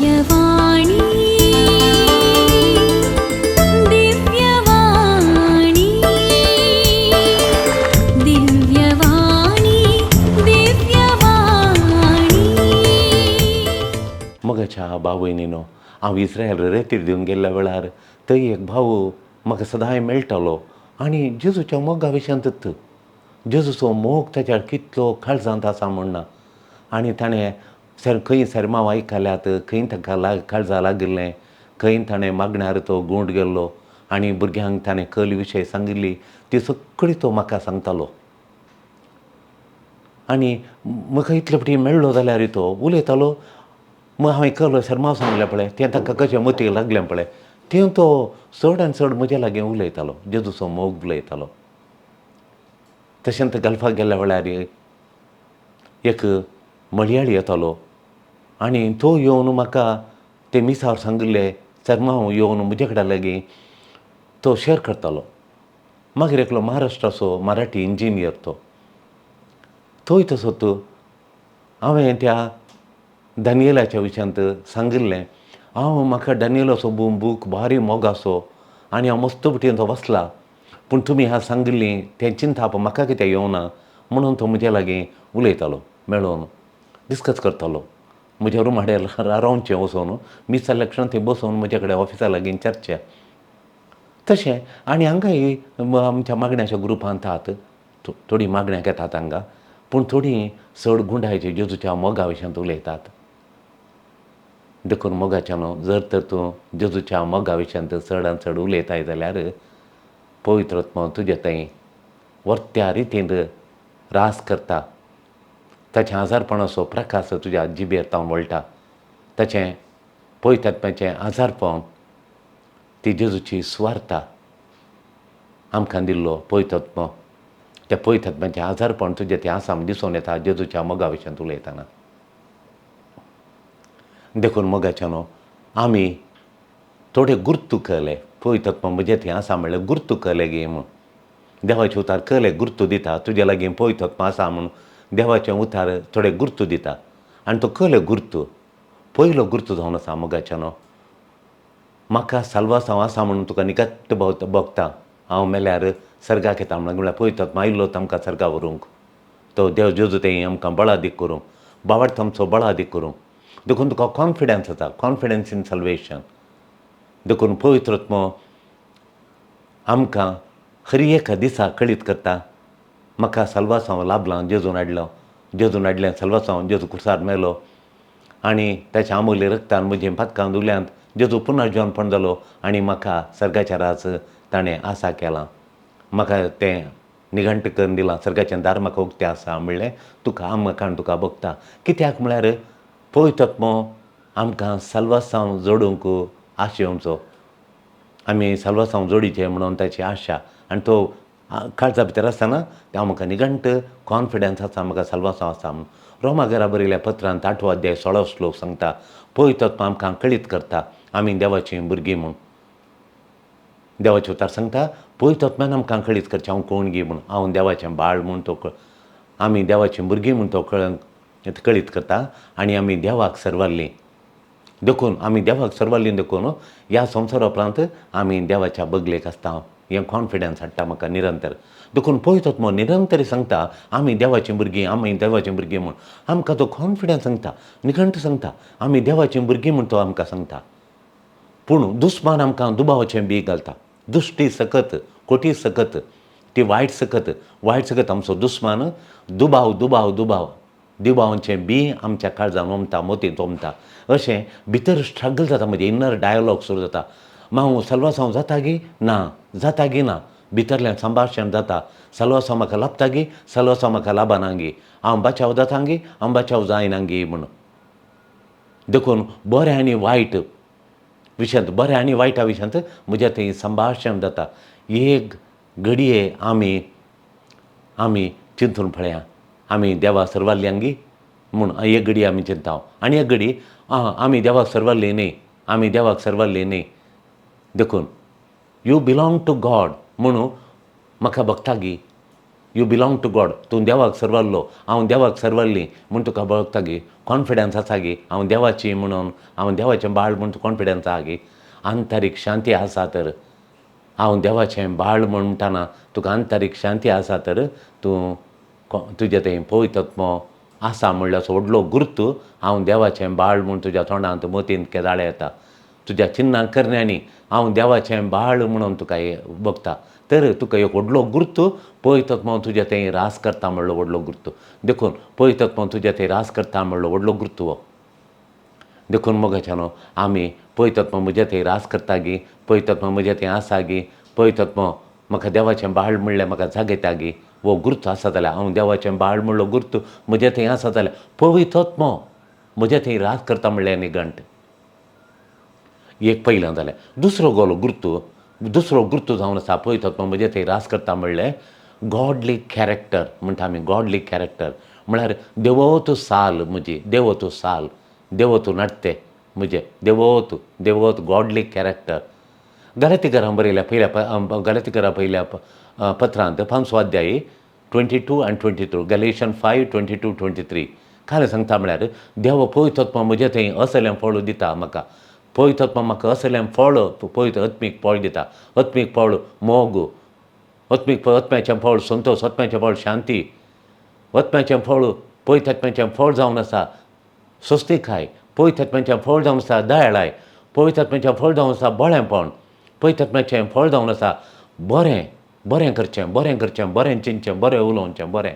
दिव्यवाणी, दिव्यवाणी, दिव्यवाणी, दिव्यवाणी. मोगाच्या भाव भयणीनो, हांव इस्रायल रेतीर दिवन गेल्ल्या वेळार थंय एक भाव म्हाका सदांय मेळटालो आनी जेजूच्या मोगा विशयांतच, जेजूचो मोग ताच्या कितलो काळजांत आसा म्हण ना. आनी ताणें सर खंय सरमांव आयकल्यात, खंय ताका लाग काळजा लागिल्लें, खंय ताणें मागण्यार तो गुंड गेल्लो आनी भुरग्यांक ताणें कल विशय सांगिल्ली ती सगळी तो म्हाका सांगतालो. आनी म्हाका इतले फावटी मेळ्ळो जाल्यार तो उलयतालो. मग हांवें कल सरमांव सांगलें पळय, तें ताका कशें मतीक लागलें पळय, तें तो चड आनी चड म्हज्या लागीं उलयतालो, जेजूचो मोग उलयतालो. तशेंच गल्फाक गेल्ल्या वेळार एक मळयाळी येतालो आनी तो येवन म्हाका ते मिसार सांगिल्ले सरमांव येवन म्हजे कडेन लागीं तो शेर करतालो. मागीर एकलो महाराष्ट्राचो मराठी इंजिनियर तो तोय तसोच हांवें त्या दानियलाच्या विशयांत सांगिल्लें, हांव म्हाका दानियलाचो बूक भारी मोग आसो आनी हांव मस्त पटीन तो वाचला, पूण तुमी ह्या सांगिल्लीं तें चिंताप म्हाका कित्याक येवना म्हणून तो म्हज्या लागीं उलयतालो, मेळोन डिस्कस करतालो. म्हज्या रुमाड्यार रावचें वचोन मीस जाल्ल्या क्षण थंय बसोन म्हज्या कडेन ऑफिसा लागीं चर्चा. तशें आनी हांगाय आमच्या मागण्याच्या ग्रुपांत आहात थोडीं मागण्याक येतात हांगा, पूण थोडीं चड गुंडायचे जेजूच्या मोगा विशयांत उलयतात. देखून मोगाच्यानो, जर तर तूं जेजूच्या मोगा विशयांत चडान चड उलयताय जाल्यार पवित्र आत्मो तुजे थंय वर्त्या रितीन रास करता. ताचें आजारपणाचो प्रकाश तुज्या जिबेर तावन वळटा. ताचें पवित्र आत्म्याचें आजारपण ती जेजूची सुवार्ता आमकां दिल्लो पवित्र आत्मो, त्या पवित्र आत्म्याचें आजारपण तुजें तें आसा म्हूण दिसून येता जेजूच्या मोगा विशयांत उलयतना. देखून मोगाच्यानो, आमी थोडे गुर्तू कले पवित्र आत्मो म्हजें थंय आसा म्हणल्यार गुर्तू कले गे म्हूण देवाचें उतार कले गुर्तू दिता. तुजे लागीं पवित्र आत्मो आसा म्हूण देवाचें उतार थोडे गुर्तू दिता आनी तो कले गुर्तू पयलो गुर्तू जावन आसा. मोगाच्यानो, म्हाका साल्वासांव आसा म्हणून तुका निकट भोगता. हांव मेल्यार सर्गाक येता म्हणल्यार पवित्र आत्मो आयिल्लो आमकां सर्गा व्हरूंक, तो देव जेजू तें आमकां बळादीक करूंक, बावार्थ आमचो बळादीक करूंक. देखून तुका कॉन्फिडन्स जाता, कॉन्फिडन्स इन सल्वेशन. देखून पवित्र आत्मो आमकां हर एका दिसा कळीत करता, म्हाका साल्वासांव लाभलां, जेजून हाडलो, जेजून हाडलें साल्वासांव, जेजू खुर्सार मेलो आनी ताच्या आमोले रक्तान म्हजें पातकां धुल्यांत, जेजू पुनर्जीवनपण जालो आनी म्हाका सर्गाच्या राज ताणें आसा केलां, म्हाका तें निघंट करून दिलां, सर्गाचें दार म्हाका उक्तें आसा म्हणलें तुका आमकां तुका भोगता. कित्याक म्हळ्यार पवित्र आत्मो आमकां साल्वासांव जोडूंक आशेवचो, आमी साल्वासांव जोडीचें म्हणून ताची आशा आनी तो काळजा भितर आसतना तें आमकां निघंट कॉन्फिडन्स आसा, म्हाका साल्वासांव आसा म्हूण. रोमा घरा बरयल्या पत्रांत 8वो अध्याय 16वो श्लोक सांगता, पवित्र आत्मो आमकां कळीत करता आमी देवाचीं भुरगीं म्हूण. देवाचें उतार सांगता पवित्र आत्म्यान आमकां कळीत करचें हांव कोण गी म्हूण, हांव देवाचें बाळ म्हूण तो आमी देवाचीं भुरगीं म्हूण तो कळीत करता आनी आमी देवाक सर्वाल्लीं. देखून आमी देवाक सर्वाल्लीं, देखून ह्या संवसारा उपरांत आमी देवाच्या बगलेक आसता. हें कॉन्फिडन्स हाडटा म्हाका निरंतर. देखून पवित्र आत्मो निरंतर सांगता आमी देवाचीं भुरगीं, आमी देवाचीं भुरगीं म्हूण. आमकां तो कॉन्फिडन्स सांगता, निघंट सांगता आमी देवाचीं भुरगीं म्हूण तो आमकां सांगता. पूण दुस्मान आमकां दुबावाचें बी घालता, दुश्टी सकत, खोटी सकत, ती वायट सकत, वायट सकत आमचो दुस्मान दुबाव दुबाव दुबाव दुबावांचें बी आमच्या काळजान ओमता, मोतींत ओमता. अशें भितर स्ट्रगल जाता, म्हजें इनर डायलॉग सुरू जाता. हांव साल्वासांव जाता गी ना, जाता गी ना, भितरल्यान संभाशण जाता. साल्वासांव म्हाका लाभता गी, साल्वासांव म्हाका लाभना गी, हांव बचाव जाता गी, हांव बचाव जायना गी म्हूण. देखून बरें आनी वायट विशयांत, बरें आनी वायटा विशयांत म्हज्या थंय संभाशण जाता. एक घडये आमी चिंतून पळया आमी देवा सर्वाल्यांगी म्हूण एक घडी आमी चिंता आनी एक घडी आमी देवाक सर्वाल्ली न्ही, आमी देवाक सर्वाल्ली न्ही. देखून you belong to God म्हणून म्हाका भोगता गी, You belong to God, तूं देवाक सर्वाल्लो, हांव देवाक सर्वाल्ली म्हूण तुका वळखता गी, कॉन्फिडन्स आसा गी, हांव देवाची म्हणून, हांव देवाचें बाळ म्हूण तुका कॉन्फिडन्स आसा गी, आंतरीक शांती आसा तर, हांव देवाचें बाळ म्हूण म्हणटाना तुका आंतरीक शांती आसा तर तूं तुजें थंय पवित्र आत्मो आसा म्हणल्यार असो व्हडलो गुर्त, हांव देवाचें बाळ म्हूण तुज्या तोंडांत मतींत केदाळे येता, तुज्या चिन्नां करण्यांनी हांव देवाचें बाळ म्हणून तुका बघता तर तुका एक व्हडलो गुर्त पवित्र आत्मो तुज्या थंय रास करता म्हणलो व्हडलो गुर्त. देखून पवित्र आत्मो तुज्या थंय रास करता म्हणलो व्हडलो गुर्त हो. देखून मोगाच्या न्हू आमी पवित्र आत्मो म्हज्या थंय रास करता गी, पवित्र आत्मो म्हज्या थंय आसा गी, पवित्र आत्मो म्हाका देवाचें बाळ म्हणल्यार म्हाका जागयता गी, हो गुर्त आसा जाल्यार हांव देवाचें बाळ म्हणलो गुर्त म्हज्या थंय आसा जाल्यार पवित्र आत्मो म्हज्या थंय रास करता म्हणल्यार निघंट एक पयलें जालें. दुसरो गोलो गुर्त, दुसरो गुर्त जावन आसा पवित्र आत्मो म्हज्या थंय रास करता म्हणलें गॉडली कॅरेक्टर म्हणटा आमी. गॉडली कॅरेक्टर म्हळ्यार देवोत साल म्हजी, देवोत साल, देवोत नडते म्हजें, देवोत, देवोत गॉडली कॅरेक्टर. गलातीकरां बरयल्या पयल्या गलातीकरां पयल्या पत्रांत 5 अध्यायी 22 आनी 23, गलेशन 5 22 23 खालें सांगता म्हळ्यार देव पवित्र आत्मो म्हजें थंय असलें फळ दिता म्हाका, पवित्र आत्मो म्हाका असलें फळ, पवित्र आत्मीक फळ दिता. आत्मीक फळ मोग, आत्मीक फळ आत्म्याचें फळ संतोश, आत्म्याचें फळ शांती, आत्म्याचें फळ पवित्र आत्म्याचें फळ जावन आसा स्वस्तिकाय, पवित्र आत्म्याचें फळ जावन आसा दयाळाय, पवित्र आत्म्याचें फळ जावन आसा बळेपण, पवित्र आत्म्याचें फळ जावन आसा बरें, बरें करचें, बरें करचें, बरें चिंतचें, बरें उलोवचें, बरें.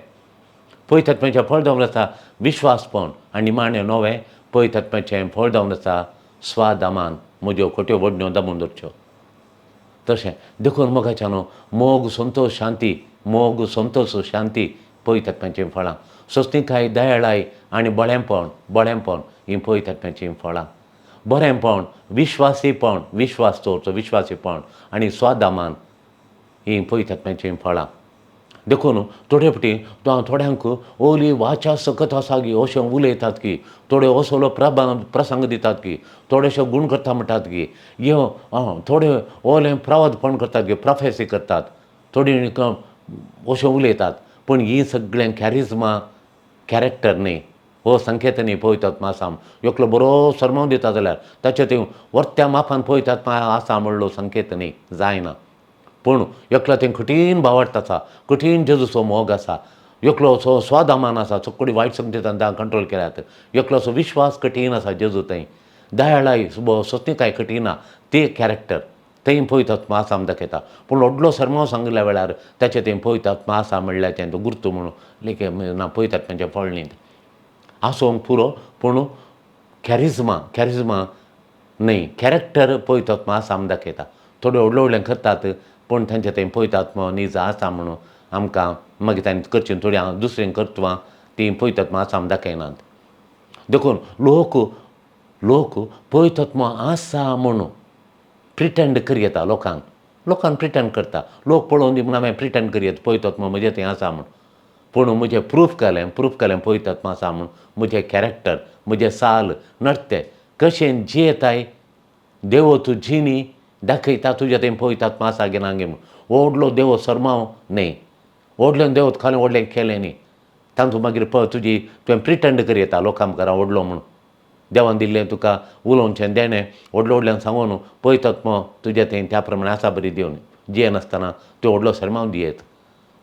पवित्र आत्म्याचें फळ जावन आसा विश्वासपण आनी निमाणें नवें पवित्र आत्म्याचें फळ जावन आसा स्वादामान, म्हज्यो खोट्यो वडण्यो दामून दवरच्यो. तशें देखून मोगाच्या न्हू मोग संतोश शांती, मोग संतोश शांती पवित्र आत्म्याचीं फळां, स्वस्तिकाय दयाळाय आनी बळेपण, बळेपण हीं पवित्र आत्म्याचीं फळां, बरेंपण, विश्वासीपण, विश्वास दवरचो, विश्वासीपण आनी स्वादामान हीं पवित्र आत्म्याचीं फळां. देखून थोडे फावटी थोड्यांक ओली वाचा सकत आसा गी अशें उलयतात की, थोडे असलो प्रसंग दितात की, थोडेशे गूण करता म्हणटात की, यो थोडे ओलें प्रवादपण करतात की, प्रोफेसी करतात, थोडी अशें उलयतात. पूण ही सगळें कॅरिज्मा कॅरेक्टर न्ही, हो संकेत न्ही पवित्र आत्मा आसा. एकलो बरो सरमाव दिता जाल्यार ताचे थंय वर्त्या मापान पवित्र आत्मा आसा म्हणलो संकेत न्ही, जायना. पूण एकलो थंय कठीण भावार्थ आसा, कठीण जेजूचो मोग आसा, एकलो असो स्वादामान आसा, सगळी वायट संगती कंट्रोल केल्यात, एकलो असो विश्वास कठीण आसा जेजू थंय, दयाळाय स्वस्तिकाय कठीण आहा, ते कॅरेक्टर थंय पवित्र आत्मा आसा म्हूण दाखयता. पूण व्हडलो सरमाव सांगिल्ल्या वेळार ताचें थंय पवित्र आत्मा आसा म्हणल्याचें तो गुर्तू म्हणून लेखे ना पवित्र आत्म्याचें फळ न्ही आसूंक पुरो. पूण कॅरिज्मा, कॅरिज्मा न्ही, कॅरेक्टर पवित्र आत्मा आसा म्हूण दाखयता. थोडे व्हडले व्हडलें करतात पूण तांचे थंय पवित्र आत्मा नीज आसा म्हणून आमकां मागीर तांणी करचीं थोडीं दुसरीं कर्तवां तीं पवित्र आत्मा आसा म्हूण दाखयनात. देखून लोक, लोक पवित्र आत्मा आसा म्हणून प्रिटेंड करयता, लोकांक, लोकांक प्रिटेंड करता, लोक पळोवन दी म्हूण हांवें प्रिटेंड करयत पवित्र आत्मा म्हजें थंय आसा म्हूण. पूण म्हजें प्रूफ केलें, प्रूफ केलें पवित्र आत्मा आसा म्हूण, म्हजें कॅरेक्टर, म्हजें साल नडतें कशें जियेताय देव तूं जिणी दाखयता तुज्या थंय पवित्र आत्मा आसा गे ना गे म्हूण. व्हडलो देव सरमाव न्ही, व्हडलें देव खालें व्हडलें केलें न्ही, तातूंत मागीर पळय तुजी तुवें प्रिटेंड करयता लोकां मुखार हांव व्हडलो म्हूण, देवान दिल्लें तुका उलोवचें देणें व्हडलो व्हडल्यान सांगून पवित्र आत्मो तुज्या थंय त्या प्रमाणे आसा बरी दिवन जियेनासतना त्यो व्हडलो सरमाव दियेत.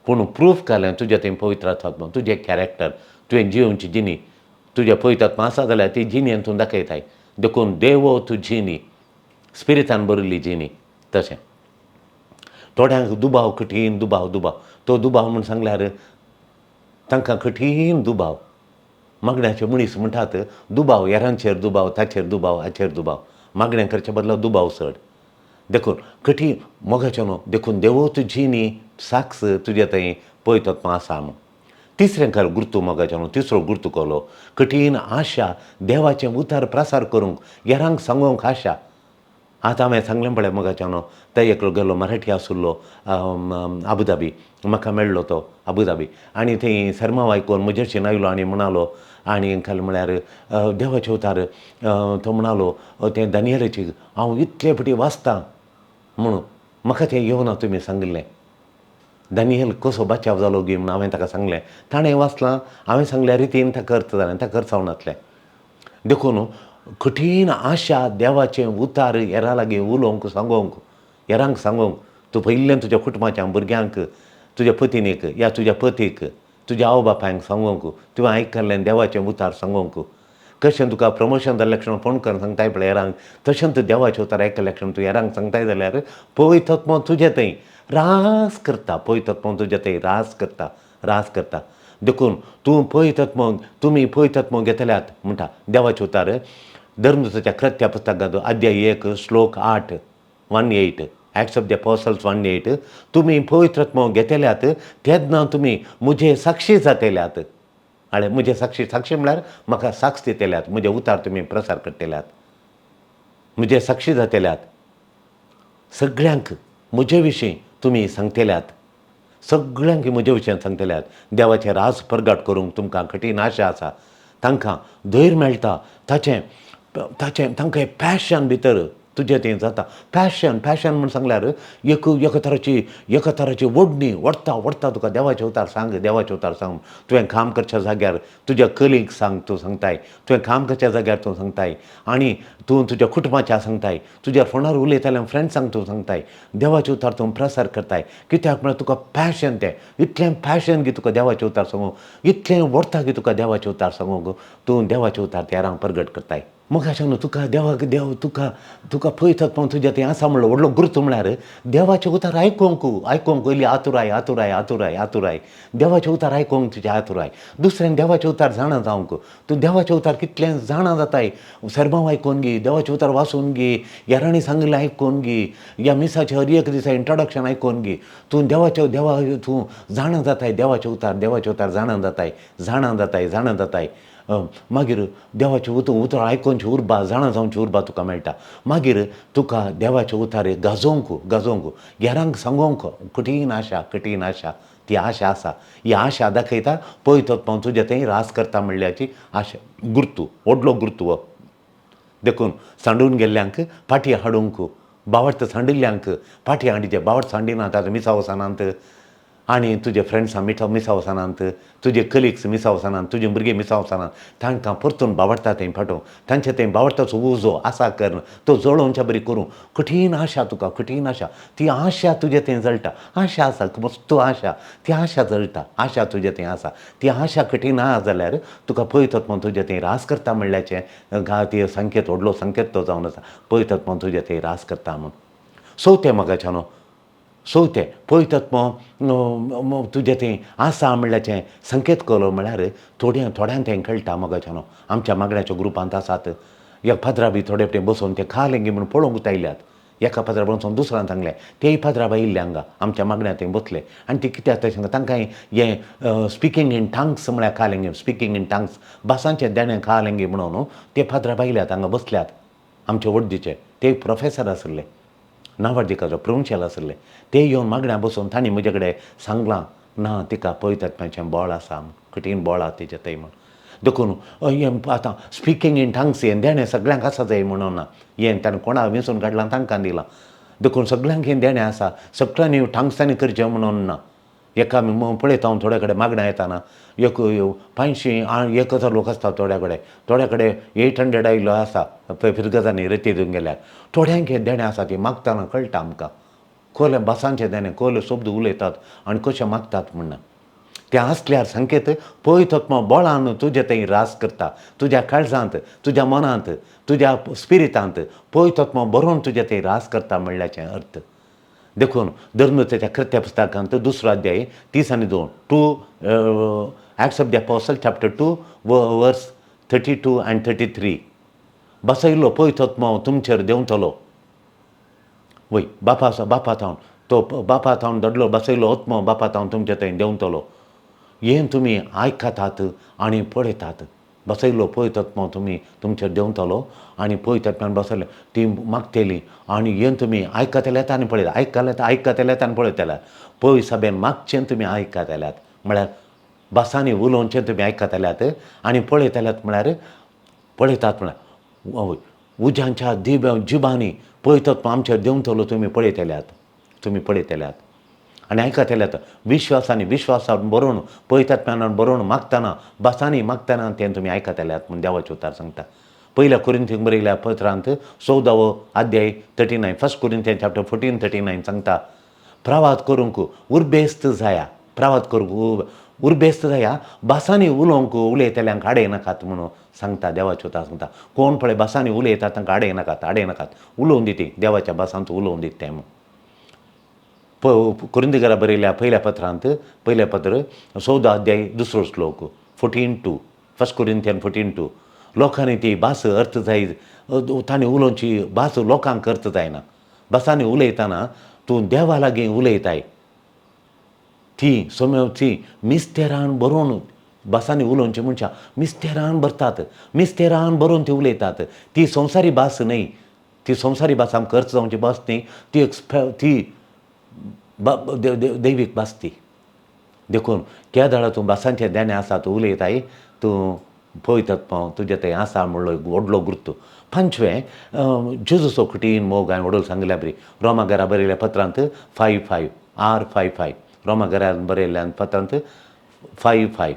पूण प्रूफ केलें तुज्या थंय पवित्र आत्मा, तुजें कॅरेक्टर, तुवें जियोवची जिणी, तुज्या पवित्र आत्मा आसा जाल्यार ती जिणेन तूं दाखयताय. देखून देव तूं जिणी स्पिरितान बरयल्ली जिणी. तशें थोड्यांक दुबाव, कठीण दुबाव, दुबाव तो दुबाव म्हूण सांगल्यार तांकां कठीण दुबाव. मागण्याचे मनीस म्हणटात दुबाव, हेरांचेर दुबाव, ताचेर दुबाव, हाचेर दुबाव, मागणें करचे बदला दुबाव चड. देखून कठीण मोगाचें न्हू, देखून देव तुजी न्ही साक्ष तुजे थंय पवित्र आत्मा आसा म्हूण. तिसरें काल गुर्तू मोगाचें न्हू, तिसरो गुर्तू कोलो कठीण आशा, देवाचें उतार प्रसार करूंक, हेरांक सांगूंक आशा. आतां हांवें सांगलें पळय मोगाचें न्हू, ते एकलो गेलो मराठी आशिल्लो आबुधाबी, म्हाका मेळ्ळो तो आबुधाबी, आनी थंय सरमाव आयकून म्हजेशीन आयलो आनी म्हणालो, आनी काल म्हळ्यार देवाचें उतार तो म्हणालो तें दानियलाची हांव इतले फावटी वाचतां म्हणून म्हाका तें येवना तुमी सांगिल्लें. दानियल कसो बचाव जालो गी म्हूण हांवें ताका सांगलें. ताणें वाचलां, हांवें सांगल्या रितीन ताका अर्थ जालें, ताका अर्थ जावनासलें. देखून कठीण आशा देवाचें उतार हेरां लागीं उलोवंक सांगोंक, हेरांक सांगोंक, तूं पयलें तुज्या कुटुंबाच्या भुरग्यांक, तुज्या पतिनीक या तुज्या पतीक, तुज्या आवय बापायक सांगोंक, तुवें आयकल्लें देवाचें उतार सांगोंक. कशें तुका प्रमोशन जाल्ल्या क्षण फोन करून सांगताय पळय हेरांक, तशें तूं देवाचें उतार आयकल्ल्या क्षण तूं हेरांक सांगताय जाल्यार पवित्र आत्मो तुजे थंय रास करता, पवित्र आत्मो तुजे थंय रास करता, रास करता. देखून तूं पवित्र आत्मो, तुमी पवित्र आत्मो घेतल्यात म्हणटा देवाचें उतार धर्मदूताच्या कृत्या पुस्तकांत अध्याय 1 श्लोक 8, 1:8, Acts of the Apostles 1:8, तुमी पवित्र आत्मो घेतल्यात तेन्ना तुमी म्हजे साक्षी जातल्यात. आनी म्हजे साक्षी, साक्षी म्हळ्यार म्हाका साक्ष दितल्यात, म्हजे उतार तुमी प्रसार करतल्यात, म्हजे साक्षी जातल्यात, सगळ्यांक म्हजे विशीं तुमी सांगतल्यात, सगळ्यांक म्हजे विशीं सांगतल्यात. देवाचें राज प्रगट करूंक तुमकां कठीण आशा आसा, तांकां धैर्य मेळटा, ताचें ताचें तांकां पॅशन भितर तुजें तें जाता. पॅशन, पॅशन म्हूण सांगल्यार एक एका तराची, एका तराची ओडणी ओडटा, ओडटा तुका देवाचें उतार सांग, देवाचें उतार सांग. तुवें काम करच्या जाग्यार तुज्या कलीक सांग, तूं सांगताय, तुवें काम करच्या जाग्यार तूं सांगताय, आनी तूं तुज्या कुटुंबाच्या सांगताय, तुज्या फोनार उलयताल्या फ्रेंड्सांक तूं सांगताय, देवाचें उतार तूं प्रसार करताय. कित्याक म्हळ्यार तुका पॅशन तें, इतलें पॅशन की तुका देवाचें उतार सांगूंक, इतलें व्हरता की तुका देवाचें उतार सांगूंक, तूं देवाचें उतार तेरांक प्रगट करताय. मोगाच्यान न्हू तुका देवाक, देव तुका, तुका पळयतात पूण तुज्या थंय आसा म्हणलो व्हडलो गुर्त म्हळ्यार देवाचें उतार आयकोंक, आयकोंक पयलीं आतुराय, आतुराय, आतुराय, आतुराय, देवाचें उतार आयकोंक तुज्या आतुराय. दुसऱ्यान देवाचें उतार जाणा जावंक, तूं देवाचें उतार कितलें जाणा जाताय, सर्मांव आयकोन घे, देवाचें उतार वाचून घे, हेरांनी सांगिल्लें आयकोन घे, ह्या मिसाचें हर एक दिसा इंट्रोडक्शन आयकोन घे, तूं देवाचें, देवा तूं जाणा जाताय, देवाचें उतार, देवाचें उतार जाणा जाताय, जाणा जाताय, जाणा जाताय. मागीर देवाचें उतर आयकोनची उर्बा, जाणा जावची उर्बा तुका मेळटा. मागीर तुका देवाचें उतार गाजोवंक, गाजोवंक, हेरांक सांगोवंक कठीण आशा, कठीण आशा, ती आशा आसा. ही आशा दाखयता पळयतात पावन तुज्या थंय रास करता म्हणल्याची आशा, गुर्तू, व्हडलो गुर्तू हो. देखून सांडून गेल्ल्यांक फाटी हाडूंक, बावट सांडिल्ल्यांक फाटी हाडिचे, बावट सांडिनात आतां मिसा वचनात, आनी तुजे फ्रेंड्सां मिसा वचनात, तुजे कलिग्स मिसा वचनात, तुजे भुरगे मिसा वचनात, तांकां परतून बावडटा थंय फाटोवंक, तांचे थंय बावडटाचो उजो आसा करून तो जळोवच्या बरी करूं. कठीण आशा तुका, कठीण आशा, ती आशा तुजे थंय जळटा, आशा आसा, मस्त आशा, ती आशा जळटा, आशा तुजे थंय आसा, ती आशा कठीण आसा जाल्यार तुका पळयतात म्हूण तुजे थंय रास करता म्हणल्याचें गा ती संकेत, व्हडलो संकेत तो जावन आसा, पळयतात म्हूण तुजे थंय रास करता म्हूण. चवथें मोगाच्यानो, चवथें पळयतात तुजें थंय आसा म्हणल्याचें संकेत कलो म्हळ्यार थोड्या थोड्यांक तें कळटा मोगाच्यानो. आमच्या मागण्याच्या ग्रुपांत आसात एक पाद्रा बी थोडे फावटी बसून ते खालें गी म्हूण पळोवंक आयल्यात, एका पाद्रा बसून दुसऱ्यान सांगलें, तेय पाद्रा बाय येयल्ले हांगा आमच्या मागण्या थंय बसले आनी ती कित्याक तशें तांकां हें स्पिकींग इन टांग्स म्हळ्यार खालें गी, स्पिकींग इन टांग्स भासांचें देणें खालें गी म्हणून न्हू ते पाद्रा बाय येयल्यात हांगा बसल्यात आमचे वडदीचे, ते प्रोफेसर आशिल्ले, नावार्दिकाचो प्रोविन्शियल आशिल्ले, ते येवन मागण्या बसून तांणी म्हजे कडेन सांगलां ना तिका पळयतात तांचें बळ आसा, कठीण बळ आसा तिचें थंय म्हूण. देखून हें आतां स्पिकींग इन टांग्स हें देणें सगळ्यांक आसा जाय म्हणून ना, हें ताणें कोणाक वेंचून काडलां तांकां दिलां, देखून सगळ्यांक हें देणें आसा, सगळ्यांनी टांग्सांनी करचें म्हणून ना. एका आमी पळयता हांव थोड्या कडेन मागण्या येताना एक 500 1000 लोक आसता थोड्या कडेन, थोड्या कडेन 800 आयिल्लो आसा पळय फिरगजांनी रेती दिवन गेल्यार, थोड्यांक हें देणें आसा ती मागतना कळटा आमकां, कोले भासांचें देणें, कोले शब्द उलयतात आनी कशें मागतात म्हणून. तें आसल्यार संकेत पळयतात बळान तुजें थंय रास करता, तुज्या काळजांत, तुज्या मनांत, तुज्या स्पिरिटांत पळयतात बरोवन तुजें थंय रास करता म्हणल्याचें अर्थ. देखून धर्मदूताच्या कृत्या पुस्तकांत दुसरो अध्याय 30 आनी 2, 2 Acts of the Apostle chapter 2 verse 32 and 33, बसयलो पळयतात तुमचेर देंवतलो, वय बापा बापा थावन तो बापा थावन धाडलो, बसयलो आत्मो बापा थावन तुमचे थंय देंवतलो, हें तुमी आयकतात आनी पळयतात. बसयलो पळयतात तुमी तुमचेर देंवतलो आनी पळयतात बसयले ती मागतली आनी हें तुमी आयकतल्यात आनी पळयतात, आयकल्यात आयकतल्यात आनी पळयतल्यात, पळय सभेन मागचें तुमी आयकतल्यात म्हळ्यार भासांनी उलोवचें तुमी आयकतल्यात आनी पळयतल्यात म्हळ्यार पळयतात म्हळ्यार वय उज्यांच्या जिबांनी पळयतात आमचेर देंवतलो तुमी पळयतल्यात, तुमी पळयतल्यात. आनी आयकतल्यात विश्वास आनी विश्वासान बरोवन पवित्र बरोवन मागतना भासांनी मागतना तें तुमी आयकतल्यात म्हूण देवाचें उतार सांगता. पयल्या कोरिंथींक बरयल्या पत्रांत 14वो अध्याय 39, फर्स्ट कोरिंथियन चॅप्टर 14:39 सांगता, प्रवाद करूंक उर्बेस्त जाया, प्रवाद करूंक उर्बेस्त जाया, भासांनी उलोवंक उलयतल्यांक आडयनाकात म्हणून सांगता. देवाचें उतर सांगता, कोण पळय भासांनी उलयता तांकां आडयनाकात, आडयनाकात, उलोवन दिती देवाच्या भासांत उलोवन दिता तें. कोरिंथीकरा बरयल्या पयल्या पत्रांत, पयलें पत्र 14 अध्याय 2 श्लोक 14:2, फर्स्ट कोरिंथियन 14:2, लोकांनी ती भास अर्थ जाय, तांणी उलोवची भास लोकांक अर्थ जायना. भासांनी उलयतना तूं देवा लागीं उलयताय, ती सोम्याची मिस्तेरान बरोवन भासांनी उलोवची मनशां मिस्तेरान भरतात, मिस्तेरान बरोवन ती उलयतात. ती संवसारी भास न्हय, ती संवसारी भास आमकां अर्थ जावची भास न्हय, ती एक ती दैवीक भास ती. देखून केदळा तूं भासांचें देणें आसा, तूं उलयताय, तूं पळयतात पाव तुजें थंय आसा म्हणलो एक व्हडलो गुर्त. पांचवें, जेजूचो कठीण मोग हांवें व्हडलो सांगल्या बरी रोमा घरा बरयल्या पत्रांत 5:5 R 5:5, रोमा घरा बरयल्ल्या पत्रांत 5:5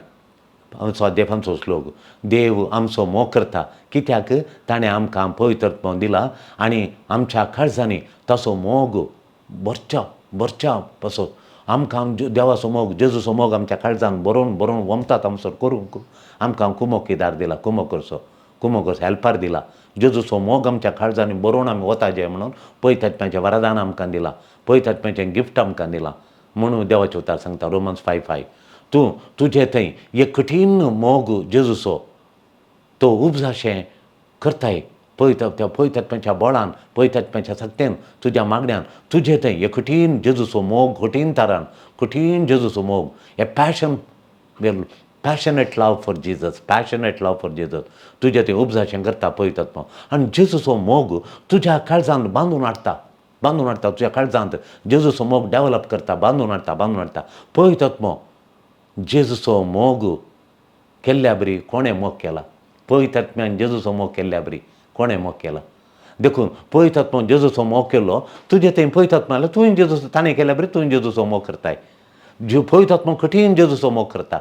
आमचो अध्याय 5 श्लोक, देव आमचो मोग करता कित्याक ताणें आमकां पवित्रत्व दिला आनी आमच्या काळजांनी ताचो मोग भरच्या भरच्या पसो आमकां देवाचो मोग, जेजूचो मोग आमच्या काळजान बरोवन बरोवन वमतात आमचो करूंक आमकां कुमोकीदार दिला, कुमो करचो, कुमो करचो हेल्पार दिला. जेजूचो मोग आमच्या काळजांनी बरोवन आमी वता जे म्हणून पवित्र वरदान आमकां दिला, पवित्र गिफ्ट आमकां दिला म्हणून देवाचें उतर सांगता रोमन्स 5:5. तूं तुजे थंय एक कठीण मोग जेजूचो तो उपजाशें करताय पवित्र त्या पवित्र बळान, पवित्र सक्तेन, तुज्या मागण्यान तुजे थंय एक कठीण जेजूचो मोग, कठीण तारान कठीण जेजूचो मोग, a passion, passionate love for Jesus, passionate love for Jesus तुज्या थंय उपजाशें करता पवित्र आनी जेजूचो मोग तुज्या काळजांत बांदून हाडटा, बांदून हाडटा तुज्या काळजांत जेजूचो मोग डेवलप करता, बांदून हाडटा, बांदून हाडटा. पवित्र जेजूचो मोग केल्ल्या बरी कोणें मोग केला? पवित्र आत्म्यान जेजूचो मोग केल्ल्या बरी कोणें मोग केला? देखून पवित्र आत्म्यान जेजूचो मोग केलो तुजे थंय पवित्र आत्मा जाल्यार तुवें जेजूचो ताणें केल्या बरी तुवें जेजूचो मोग करताय. पवित्र आत्मा कठीण जेजूचो मोग करता,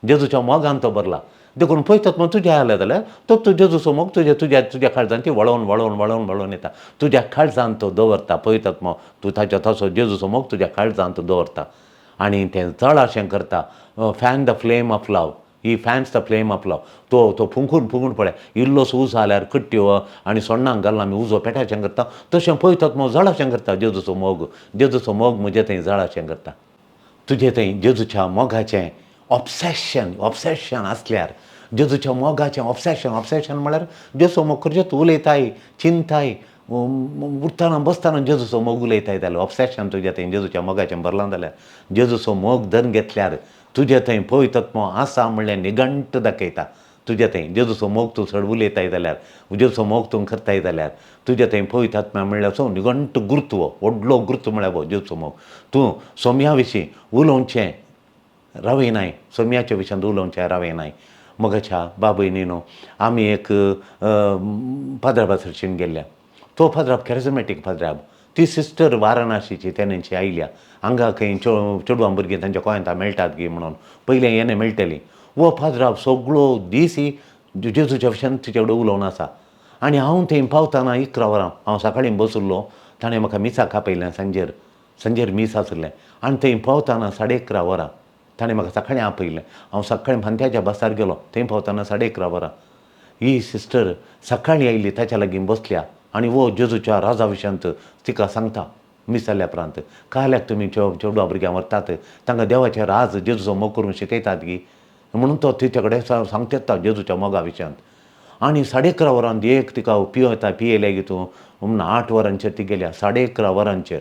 जेजूच्या मोगान तो भरला. देखून पवित्र आत्मा तुज्या आयलो जाल्यार तो तूं जेजूचो मोग तुज्या तुज्या तुज्या काळजान ती वळोवन वळोवन वळोवन वळोवन येता, तुज्या काळजान तो दवरता. पवित्र आत्मा तूं ताच्या तसो जेजूचो मोग तुज्या काळजान तो दवरता आनी तें जळाशें करता. Fan the flame of love, he fans the flame of love. तो तो फुंकून फुंकून पळय इल्लोसो उजो जाल्यार कट्ट्यो आनी सोण्णांक घालून आमी उजो पेटाचें करता, तशें पवित्र आत्मो जळाशें करता जेजूचो मोग, जेजूचो मोग म्हजे थंय जळाशें करता. तुजे थंय जेजूच्या मोगाचें ऑब्सेशन, ऑब्सेशन आसल्यार, जेजूच्या मोगाचें ऑब्सेशन, ऑब्सेशन म्हळ्यार जेजूचो मोग करचें तूं उलयताय, चिंताय, उठ्ठना बसतना जेजूचो मोग उलयताय जाल्यार ऑब्सेशन तुज्या थंय जेजूच्या मोगाचें भरलां जाल्यार, जेजूचो मोग धरून घेतल्यार तुजे थंय पवित्र आत्मो आसा म्हणल्यार निघंट दाखयता. तुजे थंय जेजूचो मोग तूं चड उलयताय जाल्यार, जेजूचो मोग तूं करताय जाल्यार तुजे थंय पवित्र आत्मा म्हणल्यार सो निघंट गुर्त, हो व्हडलो गुर्त म्हळ्यार हो जेजूचो मोग. तूं सोम्या विशीं उलोवचें रावयनाय, सोम्याच्या विशयांत उलोवचें रावयनाय. मोगाच्या बाबय न्ही आमी एक पाद्राबा चर्चीन गेल्ल्या, तो पाद्राब कॅरिजमेटीक पाद्राब, ती सिस्टर वाराणासीची तेन्नाची आयल्या हांगा खंय चेडवां भुरगीं तांच्या गोंयांत मेळटात गी म्हणून पयलें येणे मेळटली. हो पाद्राब सगळो दीस जेजूच्या विशयान तिचे कडेन उलोवन आसा आनी हांव थंय पावतना 11 वरां हांव सकाळीं बशिल्लो, ताणें म्हाका मिसाक आपयलें, सांजेर सांजेर मीस आसलें आनी थंय पावतना 11:30 वरां ताणें म्हाका सकाळीं आपयलें. हांव सकाळीं फांत्याच्या बसार गेलो, थंय पावतना 11:30 वरां ही सिस्टर सकाळीं आयली, ताच्या लागीं बसल्या आनी हो जेजूच्या राजा विशयांत तिका सांगता मीस जाल्या उपरांत, काल्याक तुमी चेडवां भुरग्यांक व्हरतात, तांकां देवाचें राज जेजूचो मोग करूंक शिकयतात गी म्हणून तो तिचे कडेन सांगता जेजूच्या मोगा विशयांत. आनी 11:30 वरां एक तिका पियेता, पियेले गी तूं म्हणून 8 वरांचेर ती गेल्या, 11:30 वरांचेर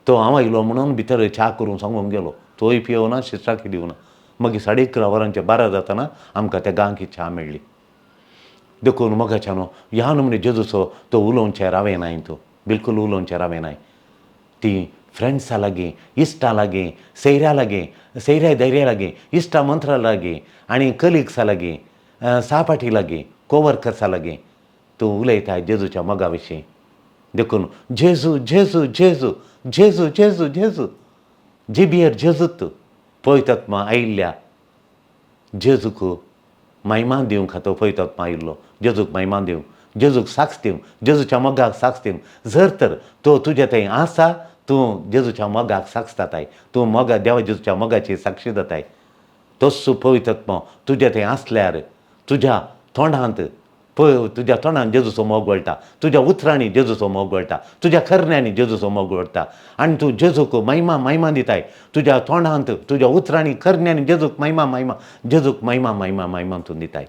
तो हांव आयलो म्हणून भितर च्या करूंक सांगूंक गेलो, तोय पियोना, सिस्टराक दिवना. मागीर 11:30 वरांचेर 12 जातना आमकां त्या गांकी च्या मेळ्ळी. देखून मोगाच्या न्हू ह्या न्हू जेजूचो तो उलोवचें रावयनाय, तूं बिलकूल उलोवचें रावयनाय. ती फ्रेंड्सां लागीं, इश्टां लागीं, सैऱ्या लागीं, सैऱ्या धैर्या लागीं, इश्टा मंत्रा लागीं आनी कलिग्सां लागीं, सहपाठी लागीं, कोवर्कर्सां लागीं तूं उलयता जेजूच्या मोगा विशीं. देखून जेजू जेजू जेजू जेजू जेजू जेजू जिबेर जेजूत पवित्र आत्मा आयिल्ल्या जेजूक महिमा दिवंक खातो पवित्र आत्मा आयिल्लो जेजूक महिमा दिवंक, जेजूक साक्ष दिवंक, जेजूच्या मोगाक साक्ष दिवंक. जर तर तो तुजे थंय आसा, तूं जेजूच्या मोगाक साक्ष जाताय, तूं मोगा देवा जेजूच्या मोगाची साक्षी जाताय. तोच पवित्र आत्मा तुजे थंय आसल्यार तुज्या तोंडांत तुज्या तोंडान जेजूचो मोग वळटा, तुज्या उतरांनी जेजूचो मोग वळटा, तुज्या करण्यांनी जेजूचो मोग वळटा आनी तूं जेजूक महिमा महिमा दिताय. तुज्या तोंडांत, तुज्या उतरांनी, करण्यांनी जेजूक महिमा महिमा, जेजूक महिमा महिमा महिमा तूं दिताय.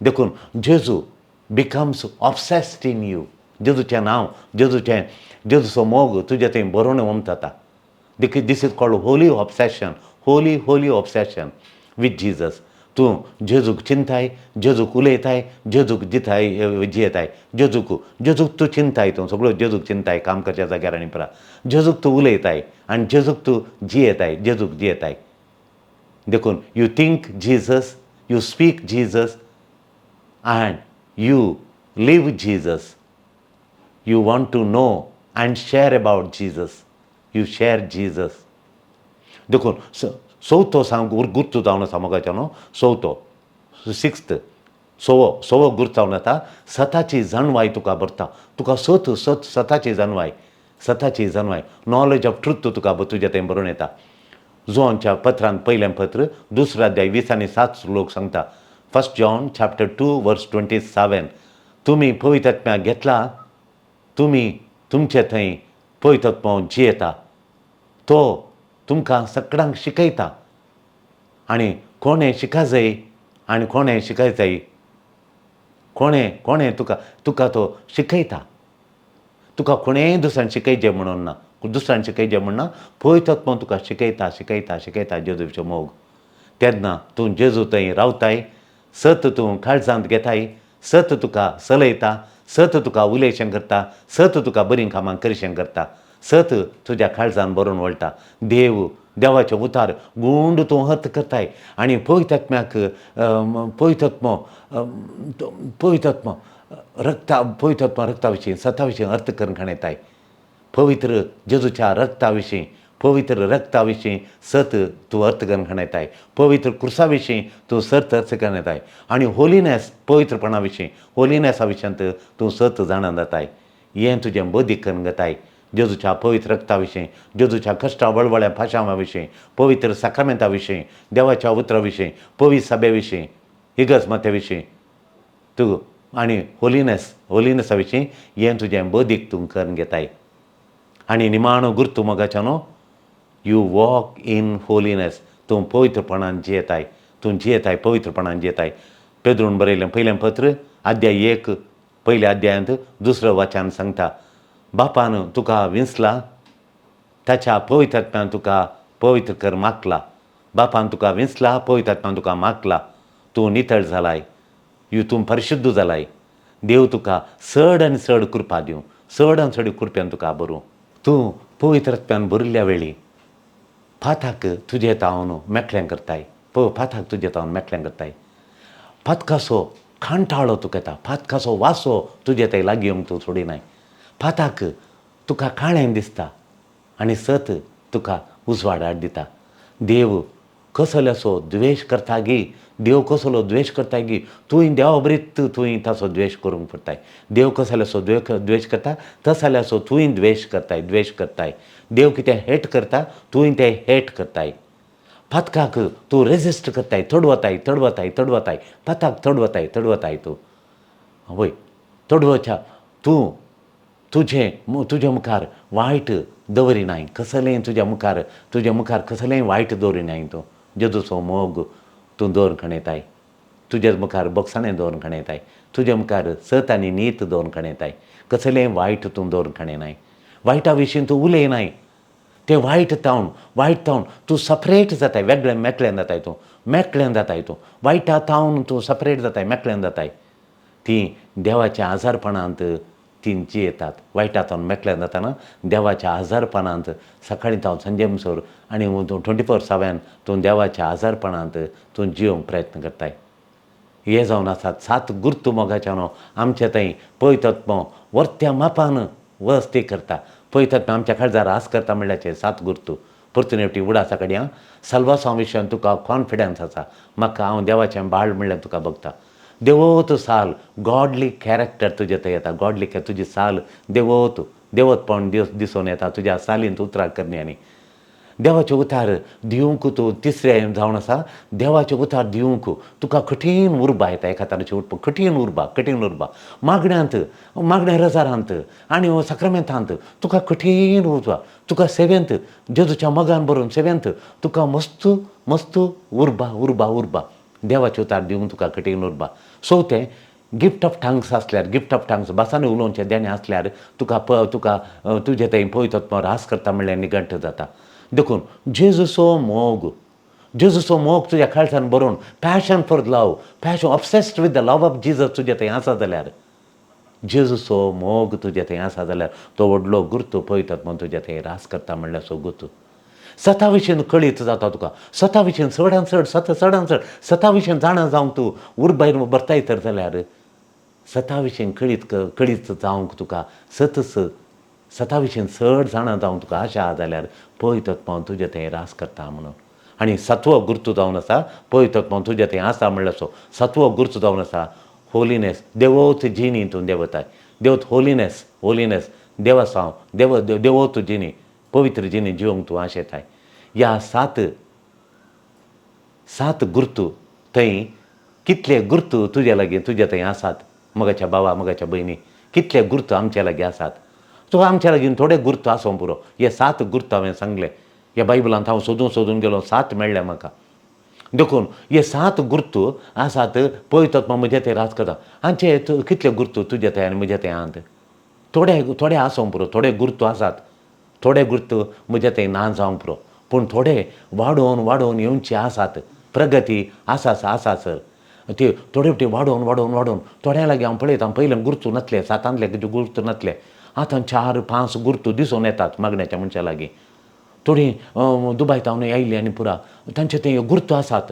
देखून जेजू बिकम्स ऑब्सेस्ड इन you. जेजूचें नांव, जेजूचें, जेजूचो मोग तुज्या थंय बरोवन ओमता. देखून this is called holy obsession, holy holy obsession with Jesus. तूं जेजूक चिंताय, जेजूक उलयताय, जेजूक दिताय, जियेताय. जेजूक जेजूक तूं चिंताय, तूं सगळ्यो जेजूक चिंताय काम करच्या जाग्यार आनी परा जेजूक तूं उलयताय आनी जेजूक तूं जियेताय, जेजूक जियेताय. देखून you think Jesus, you speak Jesus and you live Jesus. You want to know and share about Jesus, you share Jesus. देखून चवथो सांग गुर्तू जावन आसा मोगाचो न्हू, चवथो सिक्स्थ सवो सवो गुर्त जावन आसा सताची जाणवाय तुका भरता. तुका सत सत सताची जाणवाय, सताची जाणवाय, नॉलेज ऑफ ट्रूथ तुका तुज्या थंय बरोवन येता. जोनच्या पत्रान पयलें पत्र दुसऱ्या अध्याय 20 आनी 7 लोक सांगता. 1 जॉन चॅप्टर 2 वर्स 27, तुमी पवित्र आत्म्याक घेतला, तुमी तुमचे थंय पवित्र आत्मो जियेता, तो तुमकां सगळ्यांक शिकयता आनी कोणें शिका जाय आनी कोणें शिकाय जाय, कोणें कोणें तुका तुका तो शिकयता. तुका कोणेंय दुसऱ्यान शिकयचें म्हणून ना, दुसऱ्यान शिकयचें म्हण ना, पवित्र आत्मो तुका शिकयता शिकयता शिकयता जेजूचो मोग. तेन्ना तूं जेजू थंय रावताय, सत तूं काळजांत घेताय, सत तुका चलयता, सत तुका उलयशें करता, सत तुका बरीं कामां करशें करता, सत तुज्या काळजान बरोवन वळटा. देव देवाचें उतार गुंड तूं अर्थ करताय आनी पवित्र आत्म्याक पवित्र आत्मो पवित्र आत्मो रक्ता पवित्र आत्मा रक्ता विशीं सता विशीं अर्थ करून खाणयताय. पवित्र जेजूच्या रक्ता विशीं, पवित्र रक्ता विशीं सत तूं अर्थ करून खाणयताय. पवित्र क्रुसा विशीं तूं सत अर्थ करून येताय आनी होलीनेस पवित्रपणा विशीं, होलीनेसा विशयांत तूं सत जाणा जाताय. हें तुजें बदीक करून घेताय. जेजूच्या पवित्र रक्ता विशीं, जेजूच्या कश्टा वळवळ्या पाशांवा विशीं, पवित्र साक्रामेंता विशीं, देवाच्या उतरा विशीं, पवित्र सभे विशीं, इगर्ज माते विशीं तूं आनी होलीनेस होलीनेसा विशीं हें तुजें बदीक तूं करून घेताय. आनी निमाणो गुर्तू मोगाच्या न्हू, you walk in holiness. तूं पवित्रपणान जियेताय, तूं जियेताय, पवित्रपणान जियेताय. पेद्रून बरयलें पयलें पत्र अध्याय 1 पयल्या अध्यायांत दुसरो वाचन सांगता, बापान तुका विंचला, ताच्या पवित्र आत्म्यान तुका पवित्र कर मागला. बापान तुका विंचला, पवित्र आत्म्यान तुका मागला, तूं नितळ जालाय, you तूं परिशुद्ध जालाय. देव तुका चड आनी चड कृपा दिवं, चड आनी चड कृपयान तुका बरूं. तूं पवित्र आत्म्यान भरिल्ल्या वेळी पाताक तुजे तावन मेकळें करताय, पाताक तुजे तावन मेकळें करताय. पातकाचो कांटाळो तुका येता, पातकाचो वासो तुजे थंय लागीं येवंक तूं सोडिनाय. पाताक तुका काळें दिसता आनी सत तुका उजवाड हाड दिता. देव कसल्याचो द्वेश करता गी, देव कसलो द्वेश करता गी, तुवें देवा बरीत तुवें ताचो द्वेश करूंक पडटाय. देव कसल्याचो द्वेश करता तसल्याचो तुवें द्वेश करताय, द्वेश करताय. देव कितें हेट करता तुवें तें हेट करताय. पातकाक तूं रेजिस्ट करताय, तडवताय तडवताय तडवताय, पाताक तडवताय तडवताय तूं वय तडवच्या. तूं तुजें तुज्या मुखार वायट दवरिनाय, कसलेंय तुज्या मुखार, तुज्या मुखार कसलेंय वायट दवरिनाय. तूं जेजूचो मोग तूं दवरून खणयताय, तुज्या मुखार बोगसाणें दवरून खणयताय, तुज्या मुखार सत आनी नीत दवरून खणयताय. कसलेंय वायट तूं दवरून खणयनाय, वायटा विशीं तूं उलयनाय. तें वायट तावन, वायट तावन तूं सपरेट जाताय, वेगळें मेकळें जाताय, तूं मेकळें जाताय, तूं वायटा तावन तूं सपरेट जाताय, मेकळें जाताय. तीं देवाच्या आजारपणांत तीं जियेतात. वायटा तावन मेकळें जाताना देवाच्या आजारपणांत सकाळीं तावन सांजे म्हणसर आनी तूं 24/7 तूं देवाच्या आजारपणांत तूं जियोवंक प्रयत्न करताय. हे जावन आसात 7 गुर्तू मोगाच्या न्हू आमचे थंय पवित्र आत्मो वर्त्या मापान वस्ती करता. पवित्र आत्मा आमच्या काळजार रास करता म्हणल्याचे 7 गुर्तू. परतून एकटी उडासा कडया साल्वासांव विशयान तुका कॉन्फिडन्स आसा, म्हाका हांव देवाचें बाळ म्हणल्यार तुका बगता. देवोत साल गॉडली कॅरेक्टर तुजे थंय येता, गॉडली तुजी साल देवोत देवतपण दिसून येता तुज्या सालींत उतरां करण्यांनी. देवाचे उतार दिवंक तूं तिसरें जावन आसा, देवाचे उतार दिवंक तुका कठीण उर्बा येता, एका तराची उठप कठीण उर्बा, कठीण उर्बा मागण्यांत, मागण्या रजारांत आनी साक्रामेंतांत तुका कठीण उर्बा, तुका सेवेंत जेजूच्या मोगान भरून सेवेंत तुका मस्त मस्त उर्बा उर्बा उर्बा देवाचे उतार दिवंक तुका कठीण उर्बा. चवथें गिफ्ट ऑफ टंग्स आसल्यार, गिफ्ट ऑफ टंग्स भासांनी उलोवचें देणें आसल्यार तुका तुका तुजें थंय पवित्र रास करता म्हणल्यार निघंट जाता. देखून जेजूचो मोग, जेजूचो मोग तुज्या काळजान भरून passion for love, passion obsessed with the love of Jesus तुजें थंय आसा जाल्यार, जेजूचो मोग तुजें थंय आसा जाल्यार तो व्हडलो गुर्तू पवित्र म्हूण तुजें थंय रास करता म्हणल्यार सो गुर्तू. सता विशीं कळीत जाता तुका, सता विशीं चडान चड सता चडान चड सता विशीं जाणा जावंक तूं उर्बायन भरताय तर जाल्यार सता विशीं कळीत कळीत जावंक तुका सतच सता विशीं चड जाणा जावंक तुका आशा आसा जाल्यार पवित्र तुजें थंय रास करता म्हणून. आनी सत्व गुर्तू जावन आसा पवित्र तुजें थंय आसा म्हणल्यार सो सत्व गुर्तू जावन आसा होलीनेस, देवोत जिणी तूं देवताय, देवत होलीनेस, होलीनेस देवसांव देव देवोत जिणी पवित्र जिणी जिवंक तूं आशेताय. ह्या सात सात गुर्तू थंय कितले गुर्तू तुजे लागीं तुजे थंय आसात मगाच्या भावा मगाच्या भयणी, कितले गुर्तू आमचे लागीं आसात. सो आमच्या लागीं थोडे गुर्तू आसूंक पुरो. हे सात गुर्तू हांवें सांगले ह्या बायबलांत, हांव सोदून सोदून गेलो, सात मेळ्ळे म्हाका. देखून हे सात गुर्तू आसात पवित्र म्हजे थंय राज करता. हांचे कितले गुर्तू तुजे थंय आनी म्हजे थंय आहात? थोडे थोडे आसूंक पुरो, थोडे गुर्तू आसात, थोडे गुर्तू म्हजे थंय ना जावंक पुरो, पूण थोडे वाडोवन वाडोवन येवचे आसात. प्रगती आसा आसा सर, ते थोडे फावटी वाडोवन वाडोवन वाडोवन थोड्यां लागीं हांव पळयता, पयलें गुर्तू नासले, सातांतले गुर्तू नासले, आतां 4 5 गुर्तू दिसून येतात मागण्याच्या मनशां लागीं. थोडीं दुबाय तावन आयलीं आनी पुरा तांचे थंय गुर्तू आसात,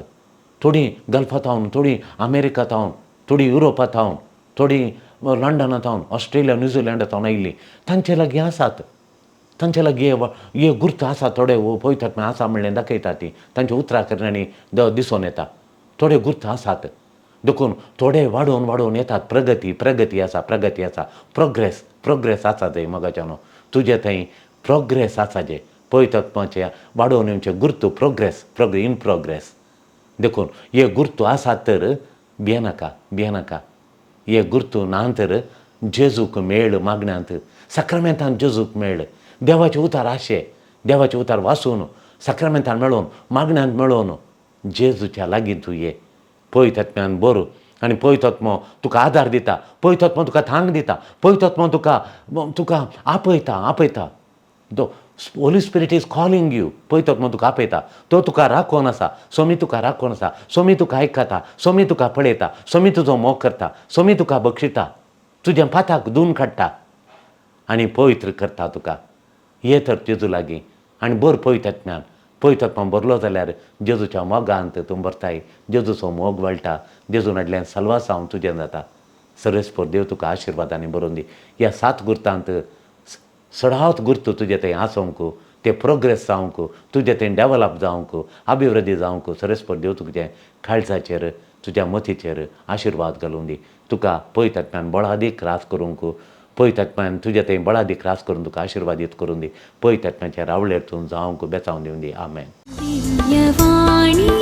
थोडीं गल्फा थावन, थोडीं अमेरिका थावन, थोडीं युरोपा थावन, थोडीं लंडना थावन, ऑस्ट्रेलिया न्यूझिलंडा थावन आयिल्लीं, तांचे लागीं आसात, तांचे लागीं हे गुर्तू आसा, थोडे पवित्र आसा म्हणलें दाखयता ती तांच्या उतरां करण्यांनी दिसून येता. थोडे गुर्तू आसात. देखून थोडे वाडोवन वाडोवन येतात. प्रगती प्रगती आसा, प्रगती आसा, प्रोग्रेस प्रोग्रेस आसा थंय मगाच्यानो तुजे थंय प्रोग्रेस आसा जे पवित्र वाडोवन येवचे Gurtu, progress progress in progress. देखून हे गुर्तू आसात तर भियेनाका, भियेनाका. हे गुर्तू ना तर जेजूक मेळ मागण्यांत, साक्रामेंतान जेजूक मेळ, देवाचे उतार आशे, देवाचे उतार वाचून साक्रामेंतान मेळोवन मागण्यांत मेळोवन जेजूच्या लागीं तूं ये. पवित्र बरो आनी पवित्र तुका आदार दिता, पवित्र तुका थांग दिता, पवित्र तुका तुका आपयता आपयता. The Holy Spirit is calling you. पवित्र तुका आपयता, तो तुका राखोवन आसा, सोमी तुका राखोवन आसा, सोमी तुका आयकता, सोमी तुका पळयता, सोमी तुजो मोग करता, सोमी तुका बक्षिता, तुज्या पाताक धुवन काडटा आनी पवित्र करता तुका. ये तर जेजू लागीं आनी बर पवित्र ज्ञान, पवित्र भरलो जाल्यार जेजूच्या मोगांत तूं भरताय, जेजूचो मोग वळटा, जेजून हाडल्यान सल्वासांव तुजें जाता. सर्वेस्पर देव तुका आशिर्वादांनी भरून दी. ह्या सात गुर्तांत सडावत गुर्तू तुजे थंय आसूंक, ते प्रोग्रेस जावंक, तुजें थंय डेवलप जावंक, अभिवृद्धी जावंक सर्वेस्पर देव तुजें काळजाचेर तुज्या मतीचेर आशिर्वाद घालून दी. तुका पवित्र बळादीक रास करूंक, पवित्र तुज्या थंय बळादीक रास करून तुका आशिर्वादीत करून दी. पवित्र रावळेर तूं जावंक बेचावन दिवन दी. आमेन. दिव्यवाणी.